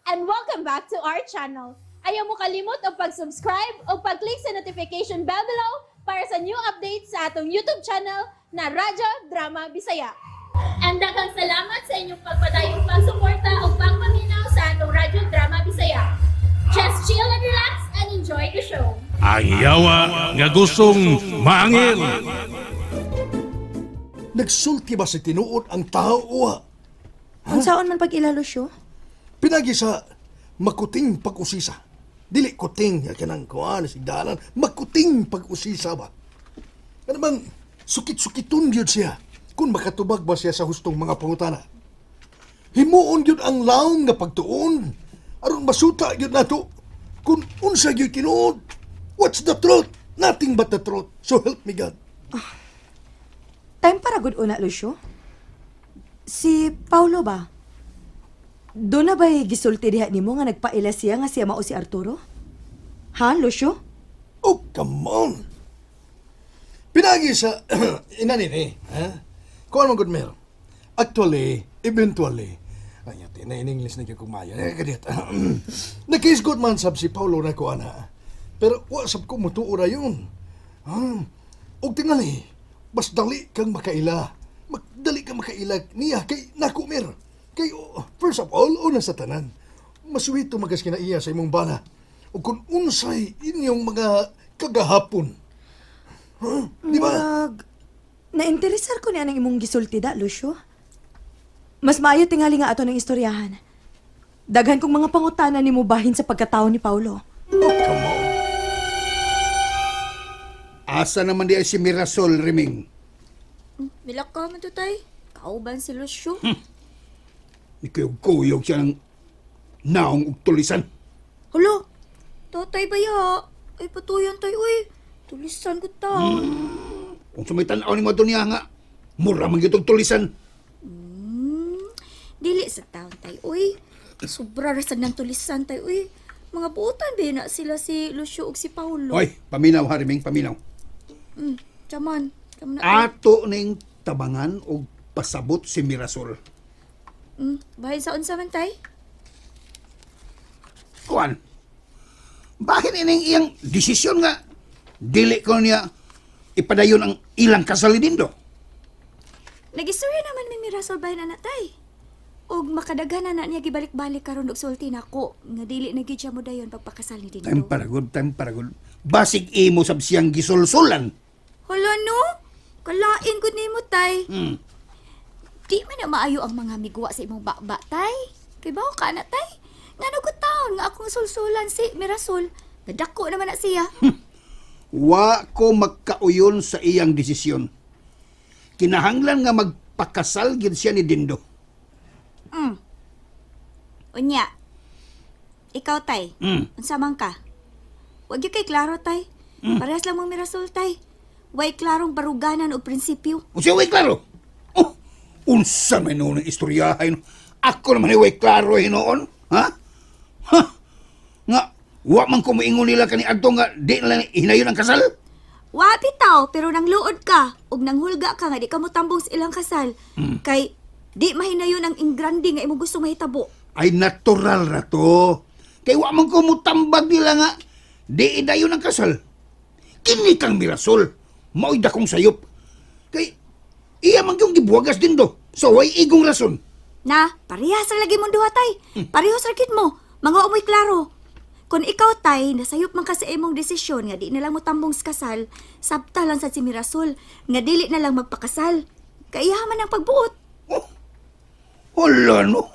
And welcome back to our channel. Ayaw mo kalimot og pag-subscribe o pag-click sa notification bell below para sa new updates sa atong YouTube channel na Radyo Drama Bisaya. And daghang salamat sa inyong pagpadayong pagsuporta o pagpaminaw sa atong Radyo Drama Bisaya. Just chill and relax and enjoy the show. Ang yawa nga gustong maangil. Nagsulti ba sa tinuod ang tao uwa? Unsaon man pag-ila, Lucio? Pinagi sa makuting pag-usisa. Dili kuting nga kanang kuan sigdanan, makuting pag-usisa ba. Ano bang sukit-sukiton gyud siya kung makatubag ba siya sa hustong mga pangutana. Himuon gyud ang laom nga pagtuon aron masuta gyud nato kung unsa gyud tinuod. What's the truth? Nothing but the truth. So help me God. Time para gud una, Lucio. Si Paulo ba? Doon na ba'y gisulti diha nimo nga nagpaila siya nga siya mao si Arturo? Ha, Lucio? Oh, come on. Pinagi sa ina ni, ha? Kuan man gud mer. Actually, eventually, ay, ati na in English na kung maya. Eh, kadiyot. Nakisgot man sab si Paulo na ko ana. Pero wa sab ko mutuo ra yun. Ha? Og tingali, bas dali kang makaila. Magdali kang makaila niya kay nako mer. Kay oh, first of all, una sa tanan, masuwito magas kinaiya sa imong bana. O kung unsay inyong mga kagahapon. Huh? Di ba? Murag, nainteresar ko ni anang imong gisulti da, Lucio. Mas maayo tingali nga ato ng istoryahan. Daghan kong mga pangutana nimo bahin sa pagkatao ni Paulo. Oh, come on. Asa naman di ay si Mirasol, Reming? Milakaw man to, tay. Kauban si Lucio. Nikuyog-kuyog siya ng naong ug tulisan. Hala, tatay ba ya? Ay, patuyan tay, uy. Tulisan ko ta. Kung sumay tanaw ni mo niya nga, mura man gyud og tulisan. Dili sa taon, tay, uy. Sobra ra sad ng tulisan, tay, uy. Mga buutan ba na sila si Lucio ug si Paulo? Hoy, paminaw ha, Reming, paminaw. Chaman. Chaman na, tay. Ato ning tabangan og pasabot si Mirasol. Bahin sa unsa man, tay? Kuan, bakit ining iyang desisyon nga dili ko niya ipadayon ang ilang kasal ni Dindo? Nagistorya naman mi Mirasol bahin ana, tay. Og makadaghan na na niya gibalik-balik karon og sulti nako nga dili na gyud siya modayon pagpakasal ni Dindo. Time para good, time para good. Basig imo sab siyang gisulsulan. Hala no? Kalain gud nimo, tay. Di man na maayo ang mga miguwa sa imong bakba, tay. Kay bawo ka na, tay. Ngano ko taon nga akong sulsulan si Mirasol. Nadako naman na siya. Wa ko magkauyon sa iyang desisyon. Kinahanglan nga magpakasal gid siya ni Dindo. Unya. Ikaw, tay. Unsa man ka? Wag gyud kay klaro, tay. Parehas lang mong Mirasol, tay. Way klarong baruganan og prinsipyo. Unsa way klaro? Oh, unsa man noon ang istoryahay no? Ako naman ay way klaro hinuon, ha? Ha? Nga wa man ko moingon nila kani adto nga di na lang hinayon ang kasal. Wa bitaw, pero nangluod ka ug nanghulga ka nga di ka motambong sa ilang kasal. Kay di mahinayon ang ingrande nga imong gusto mahitabo. Ay natural ra to. Kay wa man ko mutambag nila nga di idayon ang kasal. Kini kang Mirasol, mao'y dakong sayop. Kay iya man yung gibuwagas din do. So way igong rason. Na, parehas ra lagi mong duha, tay. Parehas ra gid mo. Mga umoy klaro. Kung ikaw, tay, nasayop man ka sa imong desisyon nga di na lang mo tambong sa kasal, sabta lang sa si Mirasol nga dili na lang magpakasal. Kay iya man ang pagbuot. Oh, hala no.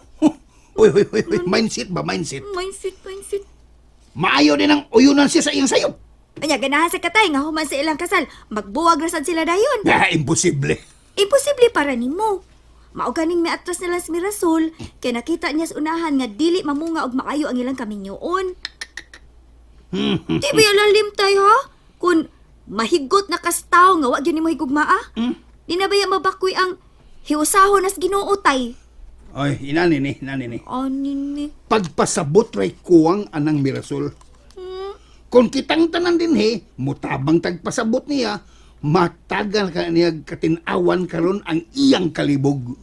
Uy, uy, uy, uy, mindset ba, mindset? Mindset, mindset. Maayo din ang uyunan siya sa iyang sayop. Anya, ganahan sa katay nga human sa ilang kasal, magbuwag ra sad sila dayon. Ah, imposible. Imposible para nimo. Mao ganing miatras nila si Mirasol kay nakita niya sa unahan nga dili mamunga og maayo ang ilang kaminyoon. Di ba yung lalim tay ha? Kung mahigot na kastaw nga wa gyud nimo higugmaa. Di na ba ya mabakoy ang hiusahon nas Ginoo, tay? Ay, inani ni, inani ni. Ani ni. Pagpasabot ray kuwang anang Mirasol. Kung kitang tanan din he, mutabang tagpasabot niya, matagal ka niya katinawan karon ang iyang kalibog.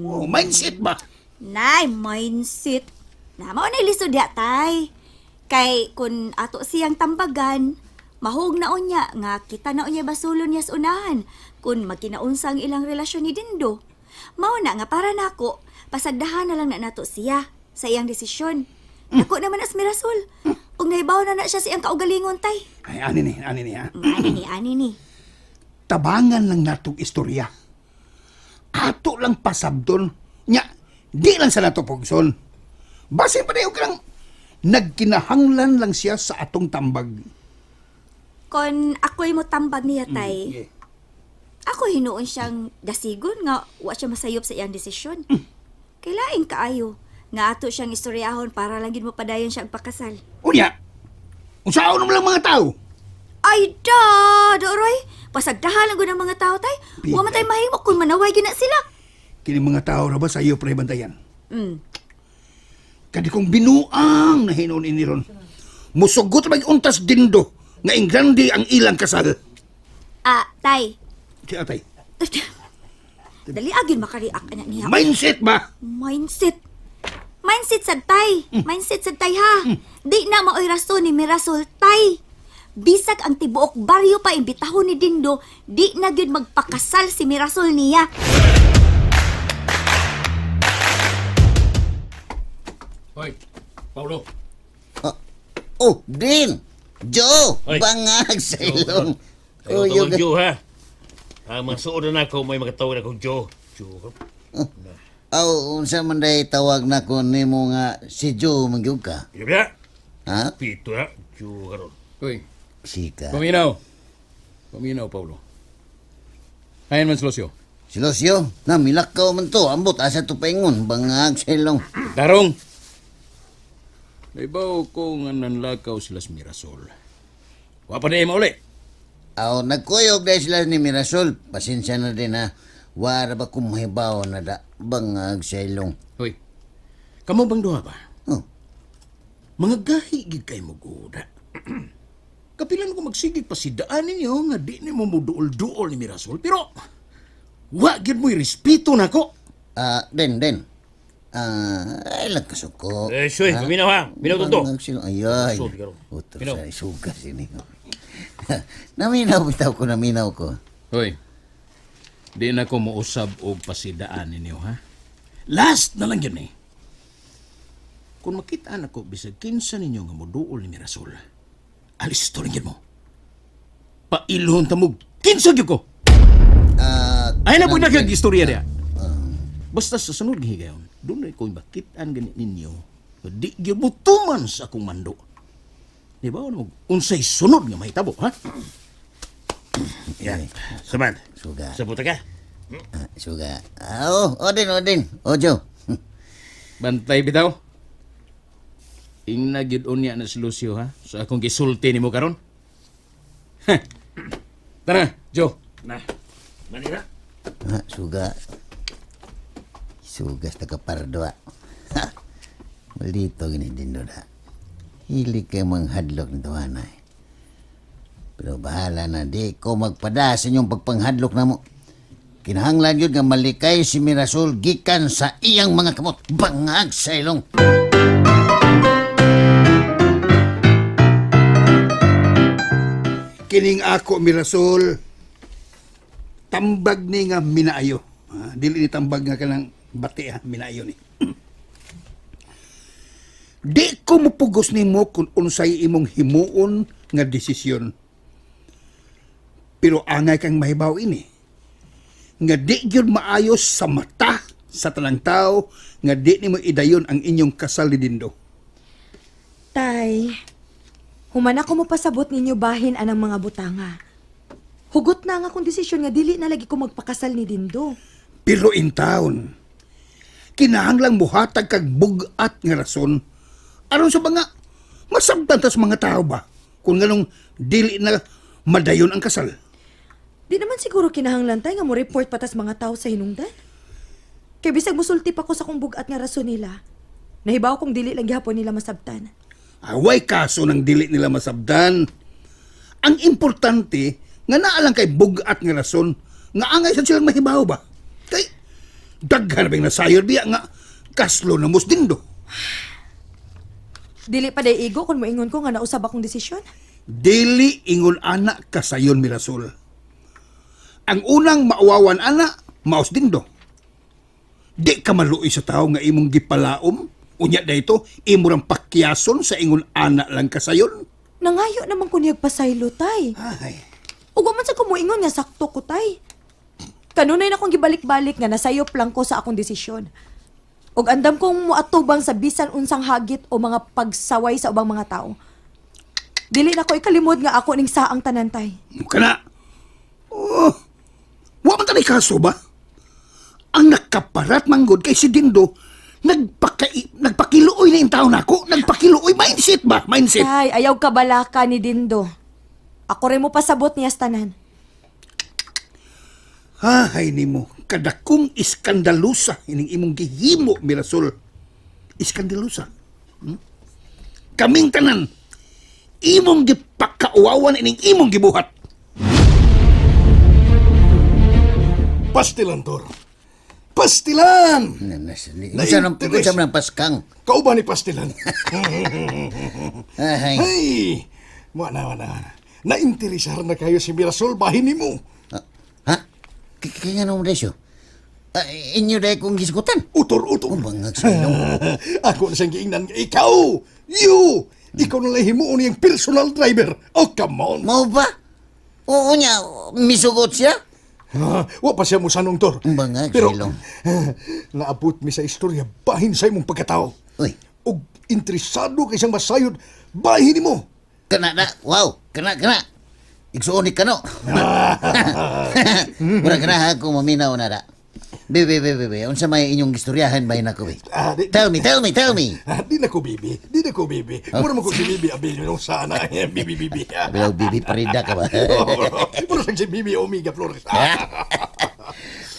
Oh, mindset ba? Nay, mindset. Na mao na lisod diha tay. Kay kun ato siyang tambagan, mahog na unya nga kita na unya basulon niya sa unahan kun magkinaunsa ang ilang relasyon ni Dindo. Mao na nga para nako, pasagdahan na lang na nato siya sa iyang desisyon. Dako naman as Mirasol. Ug nahibaw na na siya sa iyang kaugalingon tay. Ay, ani ni, ha? Ani ni, ani ni. Tabangan lang natong istorya. Ato lang pasabdon. Nya, di lang sa nato pugson. Base pa na lang nagkinahanglan lang siya sa atong tambag. Kon ako'y mo tambag niya tay. Yeah. Ako hinuon siyang dasigon nga wa siya masayop sa iyang desisyon. Kay laing kaayo nga ato siyang istoryahon para lang gid mo padayon siya ang pakasal. Unya, unsaon naman lang mga tao? Ay da, Doroy. Pasagdahan lang gud ang mga tao tay. Wa man tay mahimo kung manaway gyud na sila. Kini mga tao ra ba sa iyo pre bantayan? Kadi kong binuang na hinuon ini ron. Musugot mag untas dindo nga ingrande ang ilang kasal. Ah, tay. Si atay. Dali agin makareact ana niya. Mindset ba? Mindset. Mindset sad tay. Mindset sad tay ha. Di na maoy rason ni Mirasol tay. Bisag ang tibuok baryo pa imbitahon ni Dindo, di na gyud magpakasal si Mirasol niya. Hoy, Paulo. Oh, Din! Joe! Oy. Bangag sa ilong. Ayaw Oh, tawag yung... Joe, ha? Ang mga suod na ako, may makatawag akong Joe. Joe. Aw, unsa man day tawag na ko nimo nga si Joe man gyud ka? Iya ba? Ha? Pito, ha? Joe, karon. Uy, Sika. paminaw. Paminaw, Paulo. Ayan man si Lucio. Si Lucio, na milakaw man to. Ambot asa to paingon. Bangag sa ilong. Tarong! Naibaw ko nga nanlakaw sila sa Mirasol. Wa pa na mauli. Aw, nagkuyog dahil sila ni Mirasol. Pasensya na din ha. Wara ba kung mahibaw na da. Bangag sa ilong. Hoy, kamo bang duha ba? Oh, Mga gahi gid kay mo guda. Kapilan ko magsigig pasidaan ninyo nga di nimo muduol-duol ni Mirasol pero wa gid mo'y respeto nako. ah, den, den. Ah, ay lang kasuko. Eh, suy, paminaw, ha? Minaw to to. Bangag sa ilong. Ayay. Sud karon. Utro Minaw. sa isuga sini. Naminaw bitaw ko, naminaw ko. Hoy. Di na ko mousab og pasidaan ninyo ha. Last na lang yun eh. Kung makita na ko bisag kinsa ninyo nga moduol ni Mirasol, alis to rin yun mo. Pailhon ta mo, kinsa gyud ko. Ah, Ay na po na kag istorya diya. Basta sa sunod nga higayon, doon ko makitaan gani ninyo nga di gyud mo tuman sa akong mando. Di ba ano unsay sunod nga mahitabo ha? Yan. Saman. Suga. Sa buta ka? Ah, suga. Ah, oh, Odin, Odin. Ojo. Bantay bitaw. Ingna gyud unya na si Lucio ha. Sa akong gisulti nimo karon. Heh. Tara, Joe. Na. Manira. Ah, suga. Suga sa kapardo ah. Ha. Maldito gini din da. Hili kay manghadlok nito anay. Pero bahala na di ko magpada sa inyong pagpanghadlok na mo. Kinahanglan yun nga malikay si Mirasol gikan sa iyang mga kamot. Bangag sa ilong. Kining ako Mirasol. Tambag ni nga minaayo. Ha, dili ni tambag nga kanang bati ha, minaayo ni. Di ko mupugos nimo kung unsay imong himuon nga desisyon. Pero angay kang mahibaw ini. Nga di gyud maayos sa mata sa tanang tao nga di nimo idayon ang inyong kasal ni Dindo. Tay, human ako mopasabot ninyo bahin anang mga butanga. Hugot na ang akong desisyon nga dili na lagi ko magpakasal ni Dindo. Pero in town, kinahanglang muhatag kag bugat nga rason aron sa mga masabtan tas mga tao ba kung nganong dili na madayon ang kasal. Di naman siguro kinahanglan tay nga mo report patas mga tao sa hinungdan. Kay bisag musulti pa ko sa kong bugat nga rason nila. Nahibaw kong dili lang gihapon nila masabtan. Away kaso ng dili nila masabdan. Ang importante nga naa lang kay bugat nga rason nga angay sa silang mahibaw ba. Kay daghan na bang nasayod biya nga kaslo na mus dindo. Dili pa day igo kung moingon ko nga nausab akong desisyon. Dili ingon ana kasayon Mirasol. Ang unang mauwawan ana, maos Dindo. Di ka maluoy sa tao nga imong gipalaom, unya dayto imo rang pakyason sa ingon ana lang kasayon. Nangayo naman ko niyag pasaylo, tay. Ay, Ug wa man sa kumuingon nga sakto ko, tay. Kanunay na kong gibalik-balik nga nasayop lang ko sa akong desisyon. Ug andam kong muatubang sa bisan unsang hagit o mga pagsaway sa ubang mga tao. Dili na ko ikalimod nga ako ning saang tanantay. kana. Oh, wa man tanay kaso ba? Ang nakaparat manggod kay si Dindo, nagpakiluoy na yung tao nako, nagpakiluoy mindset ba? Mindset. Tay, ayaw kabalaka ni Dindo. Ako rin mo pasabot niya sa tanan. Hahay nimo, kadakong iskandalusa ining imong gihimo Mirasol. Iskandalusa. Kaming tanan imong gipakauwawan ining imong gibuhat. Pastilan, Tor. Pastilan! Unsa nang unsa man ang paskang? Kauban ni Pastilan. Ay, Hey! Wala, wala. Nainteresar na kayo si Mirasol, bahin nimo. Ha? Kaya nga nung presyo? Ah, inyo dahil kong gisgutan. Utor, utor. Oh, bangag sa ilong. Ako na siyang giingnan nga ikaw! You! Ikaw na lang himuon niyang personal driver. Oh, come on! Mao ba? Oo niya, misugot siya. Ha, wa pa siya musanong, Tor. Bangag sa Pero, ilong. naabot mi sa istorya bahin sa imong pagkatao. Uy, Ug interesado kay siyang masayod, bahin nimo. kana na, wow, kana, kana. Igsuon ni kano. Mura kana ha, kung maminaw na ra. Be, be, be, be, be. Unsa may inyong gistoryahan ba nako be? Ah, Tell me, tell me, tell me. Ah, di na ko, bibi. Di na ko, bibi. Mura mo ko si bibi. Abi, nung sana. Bibi, bibi. Bilaw, bibi, parida ka ba? Mura siyang si Bibi Omega Flores.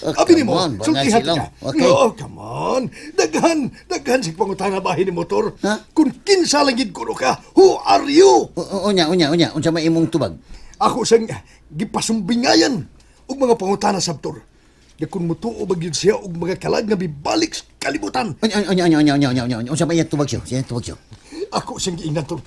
Oh, Abi come nimo, on, bangag sultihan silong. ka. Okay. Oh, come on. Daghan, daghan sa pangutana bahin ni motor. Ha? Kung kinsa lang gid kuno ka, who are you? Unya, unya, unya. Unsa may imong tubag? Ako siyang gipasumbingayan og mga pangutana sabtor. Nga kung mutuo ba gyud siya og mga kalag nga bibalik sa kalibutan. Unya, unya, unya, unya, unya, unya, unya, unya. Unsa may iyang tubag siyo? Siya tubag siyo. Ako siyang giingnan tol.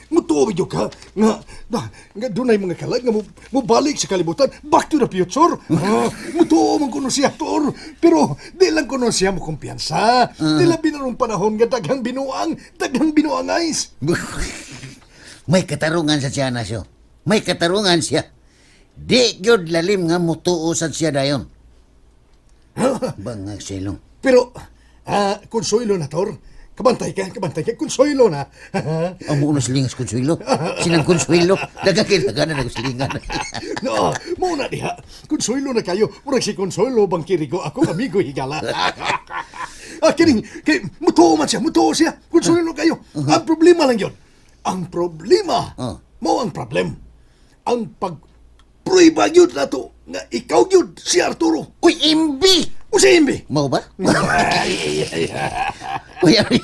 Mutuo ba gyud ka nga na, nga dunay mga kalag nga mobalik sa kalibutan, back to the future. Ah, mutuo man kuno siya tol. Pero di lang kuno siya mo kumpiyansa. Di labi na rong panahon nga daghang binuang guys. May katarungan sa siya na siyo. May katarungan siya. Di gyud lalim nga mutuo sad siya dayon. Bangag silong. Pero konsuelo na tor. Kabantay ka, kabantay ka, konsuelo na. Ang muno silingas konsuelo. Sinang konsuelo. Daga kinagana na silingan. No, muna diha. Konsuelo na kayo. Murag si Consuelo Bangkirigo, ako amigo higala. Ah, kining, kay, mutuo man siya, mutuo siya. Konsuelo kayo. Ang problema lang yon. Ang problema, mao ang problem. Ang pagpruiba yun na to, nga ikaw yun, si Arturo. Uy, imbi! O si Imbi. Mao ba? Uy, uy.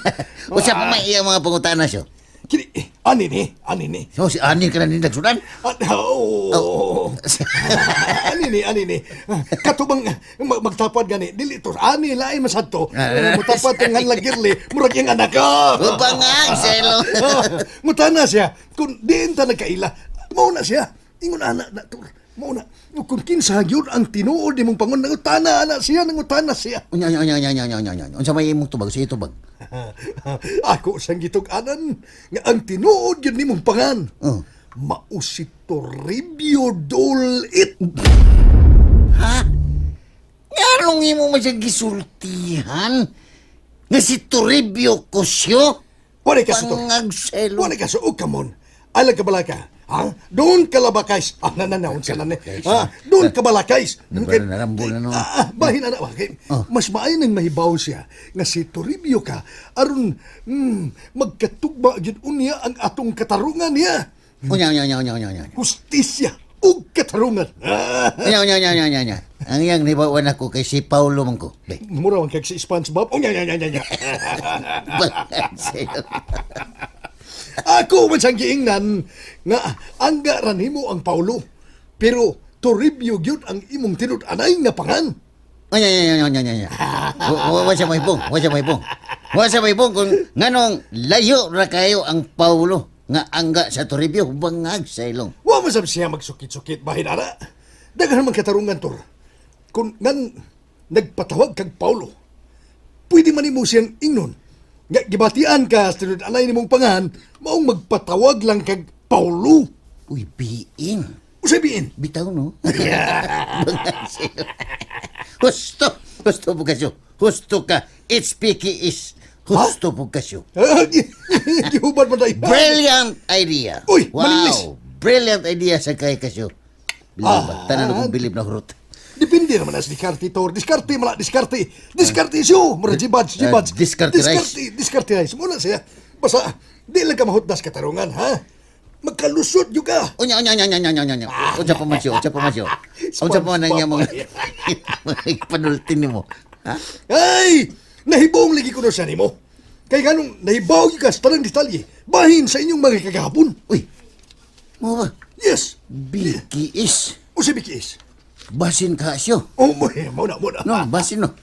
Usa pa may iyang mga pangutana siyo. Kini, eh, ani ni, ani ni. So, si ani ka na ni nagsudan? Ah, oh. Ani ni, ani ni. Katubang magtapad gani, dili to. Ani lain masad to. Mutapad tong nganlag girli, murag iyang anak ka. Bangag selo. Mutana siya. Kung diin ta nagkaila, mao na siya. Ingon ana na to. Mao na. Kung kinsa gyud ang tinuod nimong pangon nangutana ana siya, nangutana siya. Unya, unya, unya, unya, unya, unya, unya. Unsa may imong tubag? Sige tubag. Ako sang gitug-anan nga ang tinuod gyud nimong pangan. Oh. Mao si Toribio Dolit. Ha? Nganong imo man siya gisultihan? Nga si Toribio Cosio? Wala ka sa to. Pangag selo. Wala ka sa oh, come on. Alam ka balaka. Ha? Doon ka labakays. Ah, na na na, unsa na ni. Ha? Doon ka balakays. Nabrana, narambol na, no? Ah, ah, bahin na na. Okay. Oh. Mas maayo nang mahibaw siya nga si Toribio ka aron magkatugma gyud unya ang atong katarungan niya. Unya, unya, unya, unya, unya, unya. Hustisya ug katarungan. Ah. Unya, unya, unya, unya, unya, unya. Ang iyang nibawan ako kay si Paulo man ko. Be. Mura man kag si SpongeBob. Unya, unya, unya, unya. Bangag selo. Ako man siyang giingnan nga angga ra nimo ang Paulo. Pero Toribio gyud ang imong tinud-anay nga pangan. Unya, unya, unya, unya, unya, unya. Wa siya mahibong, wa siya mahibong. Wa sa may kung nganong layo ra kayo ang Paulo nga angga sa Toribio bangag sa ilong. Wa man sab siya magsukit-sukit bahin ara. Daghan man katarungan tor. Kung ngan nagpatawag kag Paulo, pwede man nimo siyang ingnon. Nga gibatian ka sa tinud-anay nimong pangahan, maong magpatawag lang kag Paulo. Uy, biin. Usay biin. Bitaw no. Bangag sa ilong. Husto, husto po kasyo. Husto ka. HPK is husto po kasyo. Gihubad man tayo. Brilliant idea. Uy, wow. malinis. Brilliant idea sa kay kasyo. Bilib ba? Tanan akong bilib na hurot. Depende naman na sa diskarte, Tor. Diskarte, mala, diskarte. Diskarte siyo. Mura, jibads, jibads. Diskarte rice. Diskarte, diskarte rice. Muna siya. Basta, di lang ka mahutdas katarungan, ha? Magkalusot yun ka. Unya, unya, unya, unya, unya, unya, unya. Unsa pa man siya, unsa pa man siya. Unsa pa man ang iyang mga mga panulti nimo. Ha? Ay! Nahibong lagi ko na siya nimo. Kay ganong nahibaw yun ka sa tanang detalye. Bahin sa inyong mga kagahapon. Uy. Mo ba? Yes. BKS. O si BKS. Basin ka siya. Oh, mo, muna, muna. No, basin no.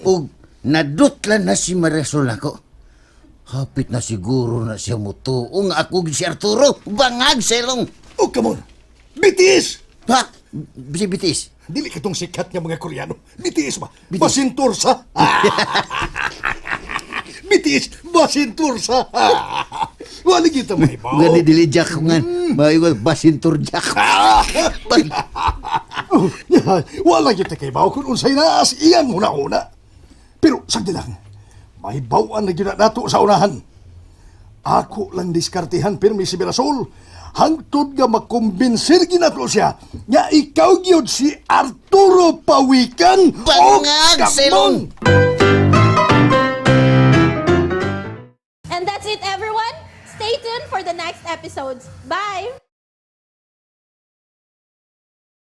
Ug nadutlan na si Marisol nako. Hapit na siguro na siya mutuo nga ako si Arturo. Bangag sa ilong. Oh, come on. BTS! Ha? Si BTS. Dili katong sikat nga mga Koreano. BTS ba? Basin Tursa. BTS, Basin Tursa. Wala kita may bawo. Gani dili Jack nga. Mayo basin tur Jack. Bang- Oh, yeah, wala kita kay bawo kung unsay naas iyang una-una. Pero sagdi lang, may bawaan na gyud na nato sa unahan. Ako lang diskartehan pirmi si Mirasol. Hangtod nga makumbinser ginato siya nga ikaw gyud si Arturo Pawikan. Bangag, Oh, come Silong! on! And that's it, everyone. Stay tuned for the next episodes. Bye!